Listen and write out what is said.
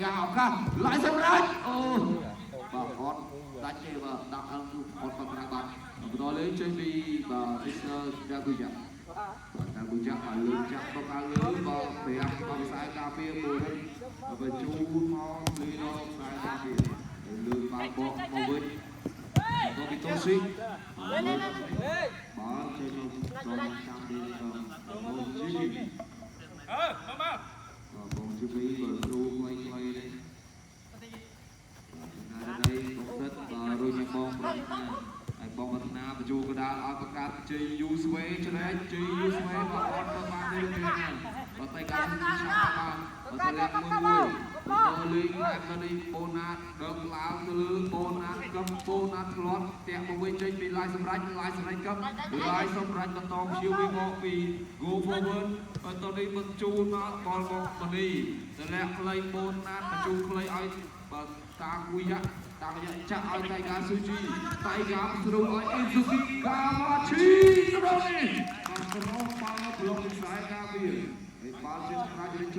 កាឱកាសឡាយសម្រាប់អូបាទអត់ដាច់ទេបាទដាក់អឹងអត់ប៉ុណ្ណាបាទបន្តលេងចេញពីបាទ Mr. Jaguja បាទតាគូចាក់បាទលើកចាក់ទៅខាងលើបាទប្រាប់បាទខ្សែការពារបូរិនបញ្ជូនមកលីឡខ្សែការពារលើកបាទបកមកវិញទៅពីតូស៊ីបាទចេញមកចូលចាំទីបងជីវី អឺមកមក បាទបងជីវីបើគ្រូខ្លីៗនេះណានេះបងសិតបាទរុញបងប្រាថ្នាហើយបងប្រាថ្នាបញ្ជូនកដាលឲ្យប្រកាសជ័យយូស្វេឆ្លេកជ័យយូស្វេបាទអត់ទៅបានទេទេបាទតែការឆាប់បាទបាទតម្លាក់មួយមួយបន្តលេងបែបទៅនេះបូណាតដឹកឡើងទៅលើបូណាតកឹមបូណាតធ្លាត់តាក់មកវិញចេញពីឡាយសម្រាប់ឡាយសម្រាប់កឹមឡាយសម្រាប់បន្តព្យាវាមកពី go forward បន្តនេះបញ្ជូនមកបលមកមនីតម្លាក់ខ្លីបូណាតបញ្ជូនខ្លីឲ្យបាទតាគួយៈតាគួយៈចាក់ឲ្យតៃកាស៊ូជីតៃកាស្រុំឲ្យអ៊ីស៊ូគីកាម៉ាឈីស្រុំនេះ